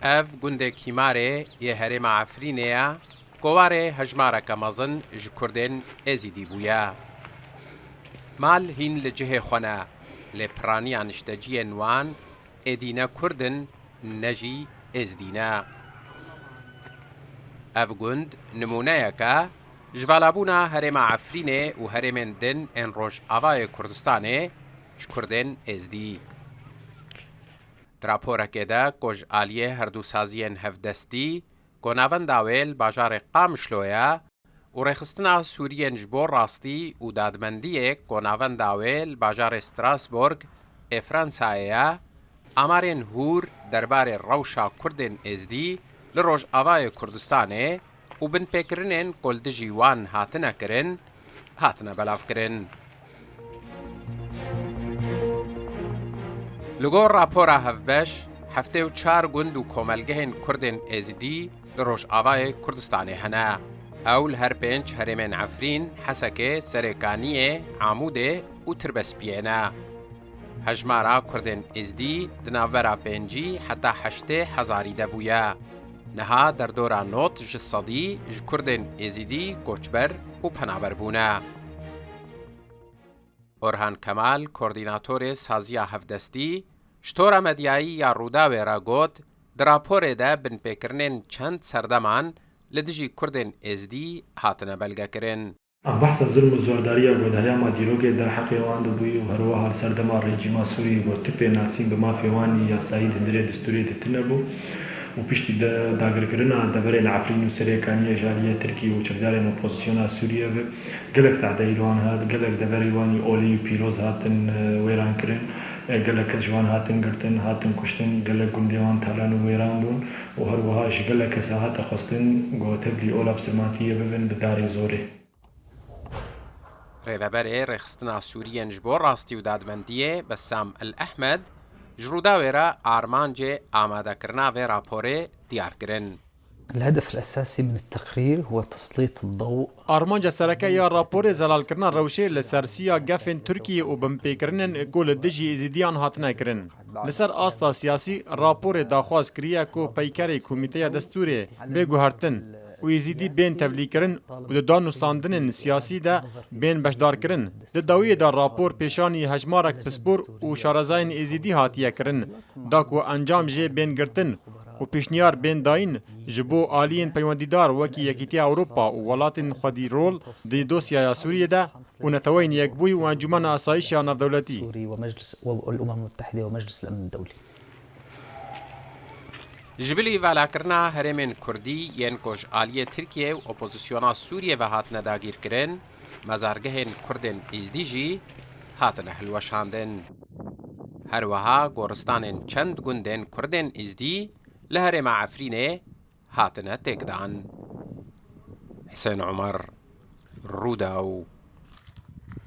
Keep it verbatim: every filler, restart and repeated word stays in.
Ev gundê Kîmarê yê herêma Efrînê ye, ku warê hejmareke mezin ji Kurdên Êzîdî bûye. Mal hîn li cihê xwe ne, lê piraniya nişteciyên wan êdî ne Kurd in, ne jî Êzdî ne. Ev gund nimûneyek e ji valabûna herêma Efrînê û herêmên din ên Rojavayê Kurdistanê ji Kurdên Êzdî. Di raporekê de ku ji aliyê her du saziyên hevdestî ku navenda wê li bajarê Qamişlo ye û Rêxistina Sûriyên ji bo Rastî û Dadmendiyê ku navenda wê li bajarê Strasbourg ê Fransayê ye, amarên hûr derbarê rewşa Kurdên Êzdî li Rojavayê Kurdistanê û binpêkirinên ku li dijî wan hatine kirin, hatine belavkirin. Li gor rapora hevbeş, heftê û çar gund û komelgehên Kurdên Êzidî li Rojavayê Kurdistanê hene. Ew li her pênc herêmên Efrîn, Hesekê, Serêkaniyê, Amûdê û Tirbespiyê ne. Hejmara Kurdên Êzidî di navbera pêncî heta heştê hezarî de bûye. Niha derdora nod ji sedî ji Kurdên Êzidî koçber û penaber bûne. Orhan Kemal, koordînatorê Saziya Hevdestî, ji tora medyayî ya Rûdawê re got, di raporê de binpêkirinên çend serdeman li dijî Kurdên Êzidî hatine belgekirin. Em behsa zulm û zordariya ku di heyama dîrokê derheqê wan dibûyî û her wiha li serdema rejîma Sûriyê ku tu pê nasîn bi mafê wan yî yasayî li hundirê destûrê de tune bû û piştî de dagirkirina deverê li Efrîn û Serêkaniyê ji aliyê Tirkiyê û çekdarên opozisyona Sûriyê ve gelek tehdayî li wan hat, gelek deverê wan yî olî û pîroz hatin, e, wêran kirin, e, gelek kes ji wan hatin girtin, hatin kuştin, gelek gundê wan talan û wêran bûn û her wiha ji gelek kesa hate xwestin ku tevlî ola bi silmatiyê bibin bi darê zorê. Rêveberê Rêxistina Sûriyên ji bo Rastî û Dadmendiyê Bessam El Ehmed ji Rûdawê re armancê amadekirina vê raporê diyar kirin. الهدف الأساسي من التقرير هو تسليط الضوء. Armanca sereke ya raporê zelalkirina rewşê li ser siya gefên Tirkiyê û binpêkirinên ku li dijî Êzidiyan hatine kirin. Li ser asta siyasî, raporê daxwaz kiriye ku peykerê Komîteya Destûrê bê guhertin û Êzidî bên tevlîkirin û di danûstandinên siyasî de bên beşdarkirin. Di dawiyê de rapor pêşanî hejmarek pispor û şarezayên Êzidî hatiye kirin, da ku encam jê bên girtin û pêşniyar bên dayîn ji bo aliyên peywendîdar wekî Yekîtiya Ewropa û welatên xwedî rol di dosyaya Sûriyê de û Neteweyên Yekbûyî û Encûmena Asayîşa Navdewletî. السوري ومجلس والأمم المتحدة ومجلس الأمن الدولي. Ji bilî valakirina herêmên Kurdî yên ku ji aliyê Tirkiyê û opozisyona Sûriyê ve hatine dagîrkirin, mezargehên Kurdên Êzdî jî hatine hilweşandin. Her wiha goristanên çend gundên Kurdên Êzdî li herêma Efrînê hatine têkdan. Hisên Omer, Rûdaw.